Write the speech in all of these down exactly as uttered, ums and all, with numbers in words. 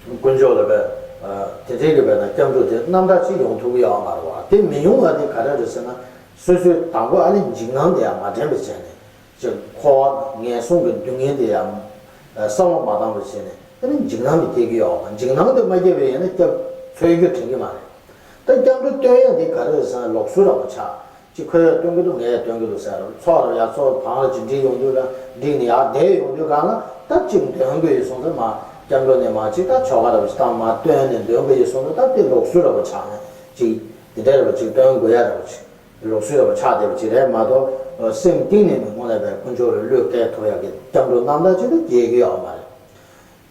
དཀོན་མཆོག་ལ་བས་དེ་འདྲའི་གི་བས་ན་སྐྱབས་འགྲོ་དེ་རྣམ་དག་ཅིག་ཡོང་ཐུབ་ཀྱི་ཡོད་མ་རེད་བ། དེ་མི་ཡོང་བ་དེ་ག་རེ་རེད་ཟེར་ན། སོ་སོའི་དང་པོ་ཨ་ནི་འཇིགས་སྣང་དེ་ཡང་མ་དྲན་པ་བྱས་ནས་ཅིག་འཁོར་བ་ངན་སོང་གི་སྡུག་བསྔལ་དེ་ཡང་བསམ་བློ་མ་བཏང་བ་བྱས་ནས་ཨ་ནི་འཇིགས་སྣང་དེ་སྐྱེ་གི་ཡོད་མ། འཇིགས་སྣང་དེ་མ་སྐྱེ་བའི་ཡང་ན་སྐྱབས་འཚོལ་རྒྱུ་དྲན་གི་མ་རེད། ད་སྐྱབས་འགྲོ་སྟོན་ཡ་དེ་ག་རེ་རེད་ཟེར་ན་ལུགས་སྲོལ་འདྲ་པོ་ཆགས། ཅིག་ཁོས་ཡར་སྟོན་གི་འདུག་ངས་ཡར་སྟོན་གི་འདུག་ཟེར་རོ། ཚོགས་ར་ཡར་ཚོགས་བང་ར་ཅིག་འགྲིག་ཡོང་དུས་ལ་འགྲིག་ནས་ཡར་བསྡད་ཡོང་དུས་གང་ལ་ད་ཅིག་འདོན་དགོས་ཡོད་སོང་ཙང་མ་སྐྱབས་འགྲོ་ནས་མ་ཅིག་ད་ཆོ་ག་འདྲ་པོ་ཅིག་བཏང་མ་སྟོན་ནས་འདོན་དགོས་ཡོད་སོང་ཙང་ད་དེ་ལུགས་སྲོལ་འདྲ་པོ་ཆགས་ནས་ཅིག་དེ་འདྲ་འདྲ་པོ་ཅིག་སྟོན་དགོས་ཡ་འདྲ་པོ་ཅིག་ལུགས་སྲོལ་འདྲ་པོ་ཆགས་བསྡད་པ་ཅིག་རེད་མ་གཏོགས་སེམས་གཏིང་ནས་ནི་དངོས་གནས་པའི་དཀོན་མཆོག་ལ་བློས་བཀལ་ཐུབ་ཡ་གི་སྐྱབས་འགྲོ་རྣམ་དག་ཅིག་ལ་སྐྱེ་གི་ཡོད་མ་རེད།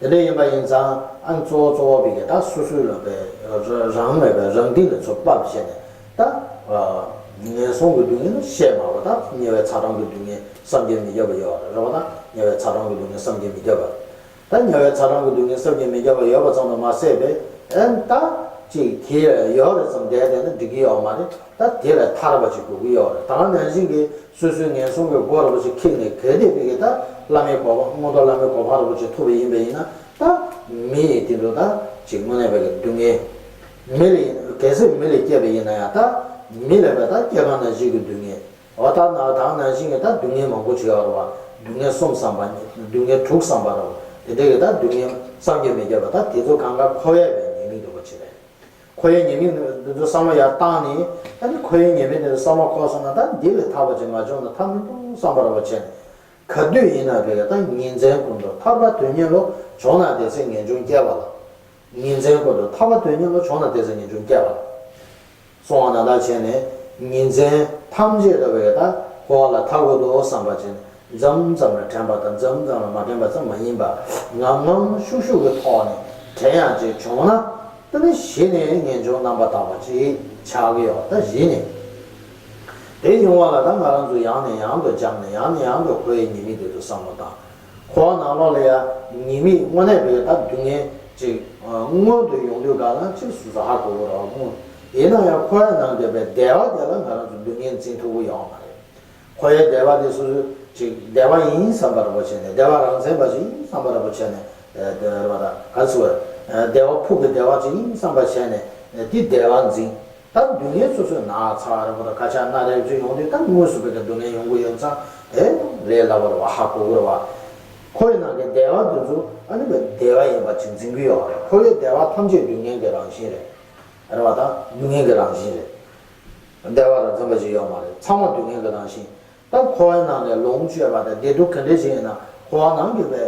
དེ་འདྲ་ཡིན་པ་ཡིན་ཙང་ཨ་ནི་གཙོ་བོ་གཙོ་བོ་བི་གེ་ད་སོ་སོའི་ལ་བའི་རང་ལ་བའི་རང་སྟེང་ལ་ཚུར་ཕབ་བྱས་ནས་ད་ངན་སོང་གི་སྡུག་བསྔལ་ཤེས་མ་བ་ད་དམྱལ་བའི་ཚ་གྲང་གི་སྡུག་བསྔལ་བསམ་གྱིས་མི་ཁྱབ་པ་ཡོད་རེད་བ། ད་དམྱལ་བའི་ཚ་གྲང་གི་སྡུག་བསྔལ་བསམ་གྱིས་མི་ཁྱབ་པ། ད་དམྱལ་བའི་ཚ་གྲང་གི་སྡུག་བསྔལ་བསམ་གྱིས་མི་ཁྱབ་པ་ཡོད་པ་ཙམ་དུ་མ་ཟད་པའི་ཨ་ནི་ད་ཅིག་དེ་ཡོད་རེད་ཙམ་བསྡད་བསྡད་ན་འགྲིག་གི་ཡོད་མ་རེད། ད་དེ་ལས་ཐར་བ་ཅིག་དགོས་ཀྱི་ཡོད་རེད། ད་ག་ནང་བཞིན་གྱི་སོ་སོའི་ངན་སོང་གི་སྒོ་ར་བ་ཅིག་ཁེགས་ནས་གལ་ཏེ་བི་གེ་ད་བླ་མའི་གོ་འཕང་མངོན་མཐོ་བླ་མའི་གོ་འཕང་ར་བ་ཅིག་ཐོབ་པ་ཡིན་པ་ཡིན་ན་ད་མི་ཡི་དེ་འདྲ་ད་ཅིག་དངོས་གནས་བི་གེ་སྡུག་བསྔལ་མི་ལ་ཡིན་གལ་སྲིད་མི་ལ་སྐྱེས་པ་ཡིན་ན་ཡང་ད་མི་ལ་བས་ད་སྐྱེ་རྒ་ན་འཆི་གི་སྡུག་བསྔལ། འོ་ད་ན་ད་ག་ནང་བཞིན་གྱི་ད་སྡུག་བསྔལ་མང་པོ་ཅིག་ཡོད་རེད་བ། སྡུག་བསྔལ་གསུམ་བསམ་པ་སྡུག་བསྔལ་དྲུག་བསམ་པ་རེད་བ། དེ་འདྲ་གི་ད་སྡུག་བསྔལ་བསམ་གྱིས་མི་ཁྱབ་པ་ད་དེ་ཚོ་གང་ག་འཁོར་བའི་ཉེས་དམིགས་འདྲ་པོ་ཅིག་རེད། འཁོར་བའི་ཉེས་དམིགས་འདི་ཚོ་བསམ་བློ་ཡར་བཏང་ནས་ཨ་ནི་འཁོར་བའི་ཉེས་དམིགས་འདི་ཚོ་བསམ་བློ་འཁོར་སོང་ན་ད་འདི་ལས་ཐར་བ་ཅིག་མ་བྱུང་ན་ཐབས་མི་འདུག་བསམ་པ་འདྲ་པོ་བྱས་ནས་ག་དུས་ཡིན་ན་བས་ད་ཉིན་མཚན་ཀུན་ཏུ་ཐར་པ་དོན་གཉེར་བློ་བྱུང་ན་དེ་ཚེ་ངེས་འབྱུང་སྐྱེ་བ་ལ། ཉིན་མཚན་ཀུན་ཏུ་ཐར་པ་དོན་གཉེར་བློ་བྱུང་ན་དེ་ཚེ་ངེས་འབྱུང་སྐྱེ་བ་ལ། གསུང་བ་ནང་ལྟར་བྱས་ནས་ཉིན་མཚན་ཐམས་ཅད་ལ་བས་ད་འཁོར་བ་ལ་ཐར་དགོས་འདུག་བསམ་པ་ཅིག་མཚམས་མཚམས་ལ་དྲན་པ་དང་མཚམས་མཚམས་ལ་མ་དྲན་པ་ཙམ་མ་ཡིན་པ་ངམ་ངམ་ཤུགས་ཤུགས་ཀྱི་ཐོག་ནས་དྲན་ཡག་ཅིག་བྱུང་ན། དེ་ནི་གཞི་ནས་ངེས་འབྱུང་རྣམ་པར་དག་པ་ཅིག་ཆགས་ཀྱི་ཡོད། ད་གཞི་ནས། དེ་ཡོང་བ་ལ་ད་ང་རང་ཚོ་ཡང་ནས་ཡང་དུ་སྦྱངས་ནས་ཡང་ནས་ཡང་དུ་འཁོར་བའི་ཉེས་དམིགས་དེ་ཚོ་བསམ་བློ་བཏང་། འཁོར་བ་ནང་ལོགས་ལ་ཡང་ཉེས་དམིགས་དངོས་གནས་པའི་ད་སྡུག་བསྔལ་ཅིག་མངོན་དུ་ཡོང་དུས་གང་ལ་ཅིག་སོ་སོ་ཧ་གོ་གི་རེད་བ། དངོས་ཡིན་ན་ཡང་འཁོར་བའི་ནང་བསྡད་པའི་བདེ་བ་དེ་ལ་ང་རང་ཚོ་སྡུག་བསྔལ་འཛིན་ཐུབ་ཀྱི་ཡོད་མ་རེད། འཁོར་བའི་བདེ་བ་དེ་སོ་སོ་ཅིག་བདེ་བ་ཡིན་བསམ་པ་འདྲ་པོ་བྱས་ནས་བདེ་བ་རང་མཚན་པ་ཅིག་ཡིན་བསམ་པ་འདྲ་པོ་བྱས་ནས་བདེ་བ་དང་ག་ཚོད་བདེ་བ་ཕུགས་ཀྱི་བདེ་བ་ཅིག་ཡིན་བསམ་པ་བྱས་ནས་དེ་བདེ་བ་འཛིན། ད་སྡུག་བསྔལ་སོ་སོའི་ན་ཚ་ར་པོ་དང་ཁ་ཆག་སྣ་རལ་ཚོ་ཡོང་དུས་ད་དངོས་སུ་བོད་ཀྱི་སྡུག་བསྔལ་ཡོང་གི་ཡོད་ཙང་དེ་རེད་ལབ་པ་རེད་བ། ཧ་གོ་གི་རེད་བ། འཁོར་བའི་ནང་གི་བདེ་བ་འདི་ཚོ་ཨ་ནི་བདེ་བ་ཡིན་པ་ཅིག་འཛིན་གི་ཡོད་རེད། འཁོར་བའི་བདེ་བ་ཐམས་ཅད་སྡུག་བསྔལ་གྱི་རང་བཞིན་རེད། རེད་བ། ད་སྡུག་བསྔལ་གྱི་རང་བཞིན་རེད། བདེ་བ་རང་མཚན་པ་ཅིག་ཡོད་མ་རེད། ཚང་མ་སྡུག་བསྔལ་གྱི་རང་བཞིན། ད་འཁོར་བའི་ནང་ནས་ལོངས་སྤྱོད་པ་དང་བདེ་སྡུག་ག་འདྲ་ཞིག་ཡིན་ན་འཁོར་བ་ནང་གི་བའི་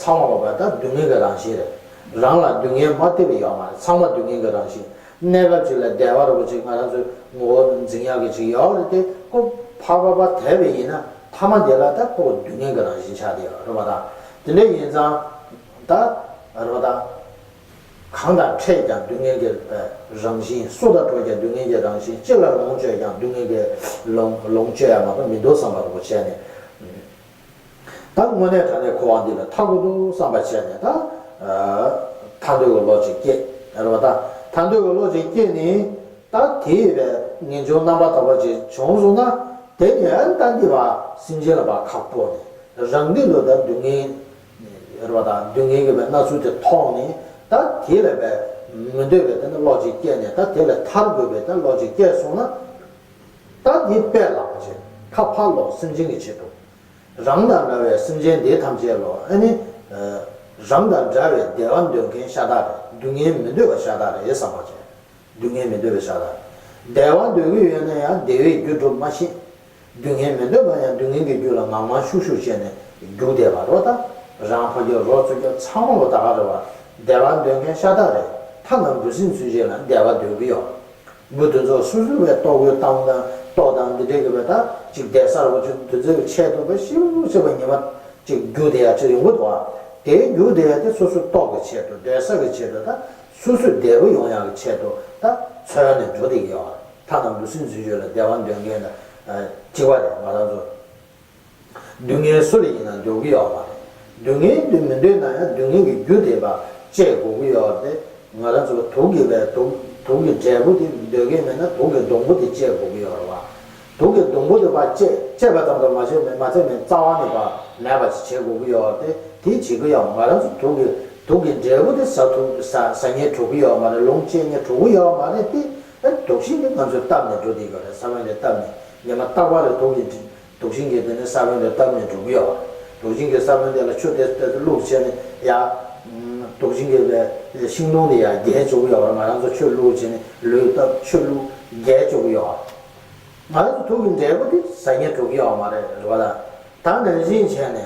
ཚང་མ་བ་ད་སྡུག་བསྔལ་གྱི་རང་བཞིན་རེད། རང་ལ་སྡུག་བསྔལ་མ་སྟེར་བ་ཡོད་མ་རེད། ཚང་མ་སྡུག་བསྔལ་གྱི་རང་བཞིན། གནས་སྐབས་ཅིག་ལ་བདེ་བ་ར་པོ་ཅིག་ང་རང་ཚོའི་ངོ་བོ་འཛིན་ཡག་གི་ཅིག་ཡོད་རེད་དེ་ཁོ་ཕར་ཕར་ཕར་དེད་པ་ཡིན་ན་ཐ་མ་དེ་ལ་ད་ཁོ་སྡུག་བསྔལ་གྱི་རང་བཞིན་ཆགས་བསྡད་ཡོད་རེད་བ། ད་དེ་འདྲ་ཡིན་ཙང་ད་རེད་བ། ད། གང་དང་འཕྲད་ཀྱང་སྡུག་བསྔལ་གྱི་རང་བཞིན། སུ་དང་འགྲོགས་ཀྱང་སྡུག་བསྔལ་གྱི་རང་བཞིན། ཅི་ལ་ལོངས་སྤྱོད་ཀྱང་སྡུག་བསྔལ་གྱི་ལོངས་ལོངས་སྤྱོད་ཡ་མ་གཏོགས་མི་འདུག་བསམ་པ་ར་པོ་བྱས་ནས། ད་དངོས་གནས་དྲང་གནས་འཁོར་བ་འདི་ལ་ཐར་དགོས་འདུག་བསམ་པ་བྱས་ནས་ད་ཐར་འདོད་ཀྱི་བློ་ཅིག་སྐྱེས་རེད་བ། ད་ཐར་འདོད་ཀྱི་བློ་ཅིག་སྐྱེས་ནས་ད་དེ་ཡི་བའི་ངེས་འབྱུང་རྣམ་པར་དག་པ་ཅིག་བྱུང་སོང་ན་དེ་ནས་ད་འདི་བ་སེམས་ཅན་ལ་བ་ཁག་པོ་ནས་རང་འདི་ལོ་ད་སྡུག་བསྔལ། རེད་བ། ད་སྡུག་བསྔལ་གྱི་བའི་སྣ་ཚོགས་དེ་མཐོང་ནས་ད་དེ་ལ་བའི་མི་འདོད་པའི་དེ་ནི་བློ་ཅིག་སྐྱེས་ནས་ད་དེ་ལ་ཐར་དགོས་པའི་ད་བློ་ཅིག་སྐྱེས་སོང་ན་ད་དེ་དཔེ་ལགས་ཅིག་ཁ་ཕར་ལོག་སེམས་ཅན་གྱི་ཆེད་དུ། རང་དང་འདྲ་བའི་སེམས་ཅན་དེ་ཐམས་ཅད་ལོ་ཨ་ནི་རང་དང་འདྲ་བའི་བདེ་བ་འདོད་མཁན་ཤ་སྟག་རེད། སྡུག་བསྔལ་མི་འདོད་པ་ཤ་སྟག་རེད་བསམ་པ་ཅིག་སྡུག་བསྔལ་མི་འདོད་པའི་ཤ་སྟག་བདེ་བ་འདོད་ཀྱི་ཡོད་ན་ཡང་བདེ་བའི་རྒྱུ་སྒྲུབ་མ་ཤེས། སྡུག་བསྔལ་མི་འདོད་པ་ཡང་སྡུག་བསྔལ་གྱི་རྒྱུ་ལ་ངང་མང་ཤུགས་ཤུགས་བྱས་ནས་རྒྱུག་བསྡད་པ་རོ། ད་རང་ཕ་གི་རོ་ཚུ་གི་ཚང་མ་ལོ་ད་ག་རེད་བ། བདེ་བ་འདོད་མཁན་ཤ་སྟག་རེད། ཐ་ན་འབུ་སྲིན་ཚུན་ཆད་ལ་བདེ་བ་འདོད་ཀྱི་ཡོད། འབུ་དེ་ཚོ་སོ་སོའི་བའི་ལྟོ་གོས་བཏང་དང་ལྟོ་དང་འདི་འདྲའི་གི་བའི་ད་ཅིག་བསྡད་ས་རོ་ཅིག་དེ་ཚོའི་ཆེད་དུ་བའི་ཤིབ་ཤིབ་བའི་ཉི་མ་ཅིག་རྒྱུག་བསྡད་ཡ་ཅིག་ཡོང་གི་འདུག་བ། དེའི་རྒྱུག་བསྡད་ཡ་དེ་སོ་སོའི་ལྟོ་གི་ཆེད་དུ་བསྡད་ས་གི་ཆེད་དུ་ད། སོ་སོའི་བདེ་པོ་ཡོང་ཡག་གི་ཆེད་དུ་ད་འཚོལ་ནས་འགྲོ་བསྡད་ཀྱི་ཡོད་རེད། ཐ་ན་འབུ་སྲིན་ཚུན་ཆད་ལ་བདེ་བ་འདོད་མཁན་དང་གཅིག་པ་རེད། ང་རང་ཚོ་སྡུག་བསྔལ་སུ་ལ་ཡིན་ན་འདོད་ཀྱི་ཡོད་མ་རེད། སྡུག་བསྔལ་འདི་མི་འདོད་ན་ཡང་སྡུག་བསྔལ་གྱི་རྒྱུ་དེ་བ་བཅད་དགོས་ཀྱི་ཡོད་རེད། ང་རང་ཚོ་དུག་གི་བའི་དུག་དུག་གི་འབྲས་བུ་དེ་འདོད་མཁན་མེད་ན་དུག་གི་སྡོང་པོ་དེ་བཅད་དགོས་ཀྱི་ཡོད་རེད་བ། དུག་གི་སྡོང་པོ་དེ་བ་བཅད་བཅད་པ་ཙམ་དུ་མ་བྱས་མེད་མ་ཚད་མེད་རྩ་བ་ནས་བ་མེད་པ་ཞིག་བྱེད་དགོས་ཀྱི་ཡོད་རེད། དེ་བྱེད་ཀྱི་ཡོད། ང་རང་ཚོ་དུག་གི་ དུག་གི་འབྲས་བུ་དེ་ཟ་ཐུབ་ཟ་ཟ་སྙིང་བྲོ་གི་ཡོད་མ་རེད། ལོངས་སྤྱོད་སྙིང་བྲོ་གི་ཡོད་མ་རེད་དེ། ཨ་དུག་ཤིང་དེ་ང་ཚོས་བཏབ་ནས་འགྲོ་བསྡད་ཡོད་རེད། ས་བོན་དེ་བཏབ་ནས་ཉི་མ་རྟག་པར་རེད། དུག་གི་དུག་ཤིང་གི་དེ་ནས་ས་བོན་དེ་བཏབ་ནས་འགྲོ་གི་ཡོད་རེད། དུག་ཤིང་གི་ས་བོན་དེ་ལ་ཆུ་དེ་དེ་བླུགས་བྱས་ནས་ཡ། དུག་ཤིང་གི་ཤིང་སྡོང་དེ་ཡ་རྒྱས་བཅུག་གི་ཡོད་རེད། ང་རང་ཚོ་ཆུ་བླུགས་བྱས་ནས་ལུད་བཏབ་ཆུ་བླུགས་རྒྱས་བཅུག་གི་ཡོད་རེད། ང་རང་ཚོ་དུག་གི་འབྲས་བུ་དེ་ཟ་སྙིང་བྲོ་གི་ཡོད་མ་རེད། རེད་བ་ད། ད་ནང་བཞིན་བྱས་ནས།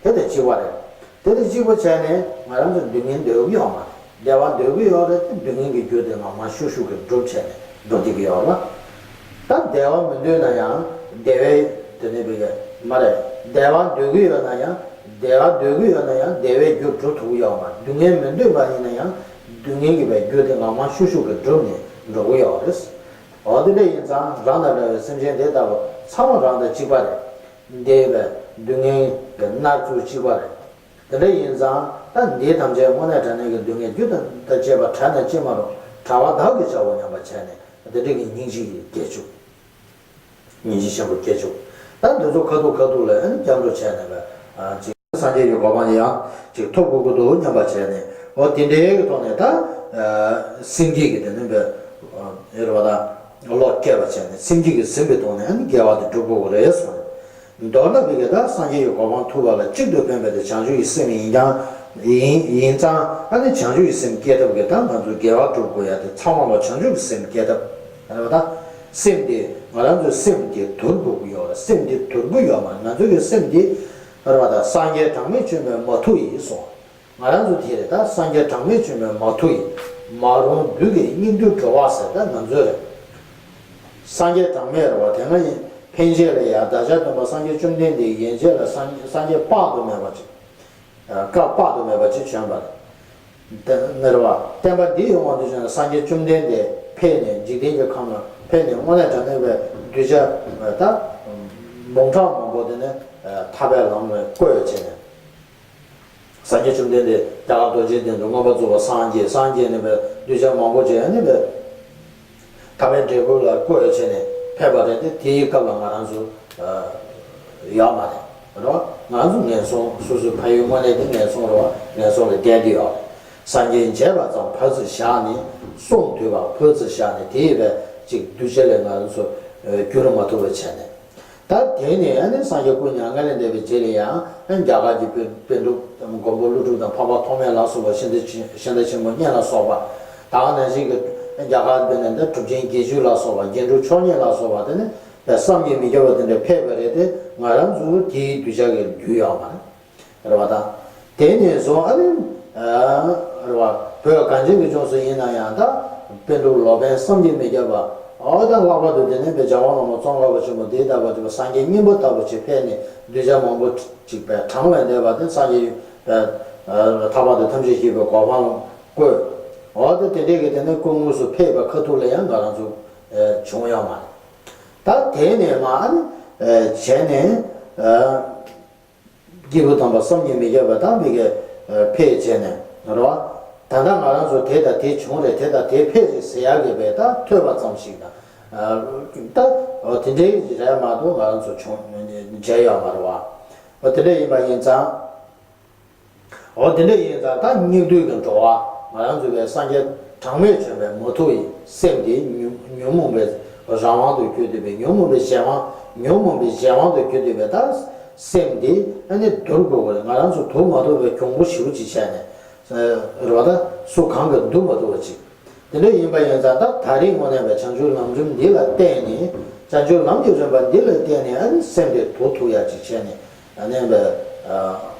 དེ་དང་གཅིག་པ་རེད། དེ་དང་གཅིག་པ་བྱས་ནས་ང་རང་ཚོ་སྡུག་བསྔལ་འདོད་ཀྱི་ཡོད་མ་རེད། བདེ་བ་འདོད་ཀྱི་ཡོད་རེད་དེ། སྡུག་བསྔལ་གྱི་རྒྱུ་དེ་ངང་མ་ཤུགས་ཤུགས་ཀྱིས་སྒྲུབ་བྱས་ནས་འགྲོ་བསྡད་ཀྱི་ཡོད་རེད། ད་བདེ་བ་མི་འདོད་ན་ཡང་བདེ་བའི་དེ་ནས་བི་ག་མ་རེད། བདེ་བ་འདོད་ཀྱི་ཡོད་ན་ཡང་བདེ་བ་འདོད་ཀྱི་ཡོད་ན་ཡང་བདེ་བའི་རྒྱུ་སྒྲུབ་ཐུབ་ཀྱི་ཡོད་མ་རེད། སྡུག་བསྔལ་མི་འདོད་པ་ཡིན་ན་ཡང་སྡུག་བསྔལ་གྱི་བའི་རྒྱུ་དེ་ངང་མ་ཤུགས་ཤུགས་ཀྱིས་སྒྲུབ་ནས་འགྲོ་གི་ཡོད་རེད། འོ་དེ་འདྲ་ཡིན་ཙང་རང་དང་འདྲ་བའི་སེམས་ཅན་དེ་ལྟ་བུ་ཚང་མ་རང་དང་གཅིག་པ་རེད། འདས་པའི་སྡུག་བསྔལ་གྱི་མནར་ཚུལ་གཅིག་པ་རེད། དེ་འདྲ་ཡིན་ཙང་ད་འདི་ཐམས་ཅད་དངོས་གནས་དྲང་གནས་ཀྱི་སྡུག་བསྔལ་རྒྱུ་དང་བཅས་པ་བྲལ་ནས་ཅི་མ་རུང་བྲལ་བ་བདག་གིས་བྱའོ་སྙམ་པ་བྱས་ནས་དེ་འདྲ་གི་སྙིང་རྗེ་ཡིས་སྐྱེ་བཅུག་སྙིང་རྗེ་ཆེན་པོ་སྐྱེ་བཅུག་ད་འདི་ཚོ་ཁ་ཐུག་ཁ་ཐུག་ལ་ཨ་ནི་སྐྱབས་འགྲོ་བྱས་ནས་པས་ཅིག་སངས་རྒྱས་ཀྱི་གོ་འཕང་ཡང་ཅིག་ཐོབ་དགོས་ཀྱི་འདུག་སྙམ་པ་བྱས་ནས། འོ་དེ་འདྲའི་གི་ཐོག་ནས་ད་སེམས་བསྐྱེད་ཀྱི་དེ་ནི་པས་ཡོད་རེད་བ་ད། བློ་བསྐྱེད་པ་བྱས་ནས་སེམས་བསྐྱེད་ཀྱིས་ཟིན་པའི་ཐོག་ནས་ཨ་ནི་དགེ་བ་དེ་སྒྲུབ་དགོས་ཀྱི་རེད་གསུངས། མདོར་ན་བི་ག་ད་སངས་རྒྱས་ཀྱི་གོ་འཕང་ཐོབ་པ་ལ་གཅིག་ཏུ་ཕན་པའི་དེ་བྱང་ཆུབ་ཀྱི་སེམས་ཡིན་ཀྱང་ཡིན་ཡིན་ཙང་ཨ་ནི་བྱང་ཆུབ་ཀྱི་སེམས་སྐྱེ་ཐབས་ཀྱི་ད་ང་ཚོ་དགེ་བ་སྒྲུབ་དགོས་ཡ་དེ་ཚང་མ་ལ་བྱང་ཆུབ་ཀྱི་སེམས་སྐྱེ་ཐབས་རེད་བ་ད། སེམས་དེ་ང་རང་ཚོའི་སེམས་དེ་དུལ་དགོས་ཀྱི་ཡོད་རེད། སེམས་དེ་དུལ་དགོས་ཡོད་མ་རེད། ང་ཚོ་གི་སེམས་དེ་རེད་བ་ད་སངས་རྒྱས་གྲངས་མེད་བྱོན་པའི་མ་ཐུག་ཡིན་གསུངས། ང་རང་ཚོ་དེ་རེད་ད། སངས་རྒྱས་གྲངས་མེད་བྱོན་པའི་མ་ཐུག་ཡིན། མ་རུངས་བདུད་ཀྱི་སྙིགས་དུས་འགྲོ་བ་ཟེར་ད་ང་ཚོའི་རེད། སངས་རྒྱས་གྲངས་མེད་རེད་བ་དེ་སྔ་ཡིན། ཕན་ཆད་ལ་ཡ་བདག་ཅག་སྟོན་པ་སངས་རྒྱས་བཅོམ་ལྡན་འདས་ཡན་ཆད་ལ་སངས་སངས་རྒྱས་དཔག་ཏུ་མེད་པ་ཅིག་སྐབས་དཔག་ཏུ་མེད་པ་ཅིག་བྱོན་པ་རེད། དེ་ནི་རེད་བ། བསྟན་པ་འདི་ཡི་དབང་དུ་བྱས་ནས་སངས་རྒྱས་བཅོམ་ལྡན་འདས་ཕེབས་ནས་འཇིག་རྟེན་གྱི་ཁམས་ལ་ཕེབས་ནས་དངོས་གནས་དྲང་གནས་པའི་གདུལ་བྱ་ད་འབུམ་ཕྲག་མང་པོ་དེ་ནས་ཐར་པའི་ལམ་ལ་བཀོད་བྱས་ནས། སངས་རྒྱས་བཅོམ་ལྡན་འདས་རྒྱ་གར་རྡོ་རྗེ་གདན་དུ་མངོན་པར་རྫོགས་པར་སངས་རྒྱས། སངས་རྒྱས་ནས་པའི་གདུལ་བྱ་མང་པོ་ཅིག་ཨ་ནི་པའི་ཐར་པའི་འབྲས་བུ་ལ་བཀོད་བྱས་ནས་ཕེབས་པ་རེད་དེ། དེའི་སྐབས་ལ་ང་རང་ཚོ་ཡོད་མ་རེད་རོ། ང་ཚོ་ངན་སོང་སོ་སོའི་ཕ་ཡུལ་དངོས་གནས་དེ་ངན་སོང་རོ། ངན་སོང་ལ་བསྡད་དེ་ཡོད་རེད། སངས་རྒྱས་མཇལ་བ་ཙམ་ཕར་ཚུར་བཞག་ནས་གསུང་ཐོས་པ་ཕར་ཚུར་བཞག་ནས་དེའི་པའི་ཅིག་གདུལ་བྱ་ལས་ང་ཚོ་བསྒྱུར་མ་ཐུབ་པ་བྱས་ནས། ད་དེ་ནས་ཨ་ནི་སངས་རྒྱས་སྐུ་མྱ་ངན་ལས་འདས་པའི་རྗེས་ལ་ཡང་ཨ་ནི་རྒྱ་གར་གྱི་པཎ་པཎ་གྲུབ་དང་མགོན་པོ་ཀླུ་སྒྲུབ་དང་འཕགས་པ་ཐོགས་མེད་ལ་སོགས་པ་ཤིང་རྟ་ཤིང་རྟ་ཆེན་པོ་གཉན་ལ་སོགས་པ་དང་ནང་བཞིན་གྱི་རྒྱ་གར་པའི་ནང་དུ་གྲུབ་ཆེན་བརྒྱད་ཅུ་ལ་སོགས་པ་རྒྱན་དྲུག་མཆོག་བརྙེས་ལ་སོགས་པ་དེ་ནི་བསམ་གྱིས་མི་ཁྱབ་པ་དེ་འདྲ་ཕེབས་པ་རེད་དེ། ང་རང་ཚོ་དེའི་གདུལ་བྱ་གི་རྒྱུད་ཡོད་མ་རེད། རེད་བ་དང་། དེ་ནས་བཟུང་ཨ་ནི། རེད་བ། བོད་གངས་ཅན་གྱི་ལྗོངས་སུ་ཡིན་ན་ཡང་ད། པཎ་གྲུབ་ལོ་པཎ་བསམ་གྱིས་མི་ཁྱབ་པ། འོ་ད་ལྷག་པར་དུ་དེ་ནས་པའི་རྒྱལ་བ་བླ་མ་ཙོང་ཁ་པ་ཆེན་པོ་དེ་ལྟ་བུ་དེ་བ་སངས་རྒྱས་སྙིང་པོ་ལྟ་བུ་ཅིག་ཕེབས་ནས་གདུལ་བྱ་མང་པོ་ཅིག་པའི་གྲངས་ལས་འདས་པ་དེ་སངས་རྒྱས་པའི་ཐར་པ་དང་ཐམས་ཅད་མཁྱེན་པའི་གོ་འཕང་བཀོད། འོ་ད་དེ་འདྲས་ཀྱི་དེ་ནས་སྐུ་དངོས་སུ་ཕེབས་པའི་ཁ་ཐུག་ལ་ཡང་ང་རང་ཚོ་བྱུང་ཡོད་མ་རེད། ད་དེ་ནས་མ་ཨ་ནི་བྱས་ནས། སྐྱེས་བུ་དམ་པ་བསམ་གྱིས་མི་ཁྱབ་པ་དམ་པའི་གི་ཕེབས་བྱས་ནས་རོ། ད་ལྟ་ང་རང་ཚོ་དེ་དང་དེ་བྱུང་རེད། དེ་དང་དེ་ཕེབས་རེད་ཟེར་ཡག་གི་བས་ད་ཐོས་པ་ཙམ་ཞིག་དང་། ད་དེ་འདྲའི་རེད་མ་གཏོགས་ང་རང་ཚོ་བྱུང་མཇལ་ཡོད་མ་རེད་བ། དེ་འདྲ་ཡིན་པ་ཡིན་ཙང་། འོ་དེ་འདྲ་ཡིན་ཙང་ད་སྙིགས་དུས་ཀྱི་འགྲོ་བ་ང་རང་ཚོ་བས་སངས་རྒྱས་གྲངས་མེད་བྱོན་པའི་མུ་ཐུག་ཡིན་སེམས་དེ་ཉོན་ཉོན་མོངས་པའི་རང་དབང་དུ་གྱུར་ཏེ་བས་ཉོན་མོངས་པའི་གཞན་དབང་ཉོན་མོངས་པའི་གཞན་དབང་དུ་གྱུར་ཏེ་བས་ད་སེམས་དེ་ཨ་ནི་དུལ་དགོས་པ་རེད། ང་རང་ཚོ་དུལ་མ་ཐུབ་པའི་གྱོང་པོ་ཞེ་པོ་ཅིག་བྱས་ནས་རེད་བ། ད་སུ་གང་གིས་འདུལ་མ་ཐུབ་པ་ཅིག་དེ་འདྲ་ཡིན་པ་ཡིན་ཙང་ད་ད་རེས་དངོས་གནས་པའི་བྱང་ཆུབ་ལམ་རིམ་འདི་ལ་བརྟེན་ནས་བྱང་ཆུབ་ལམ་གྱི་རིམ་པ་འདི་ལ་བརྟེན་ནས་ཨ་ནི་སེམས་དེ་དུལ་ཐུབ་ཡག་ཅིག་བྱས་ནས་ཨ་ནི་བས།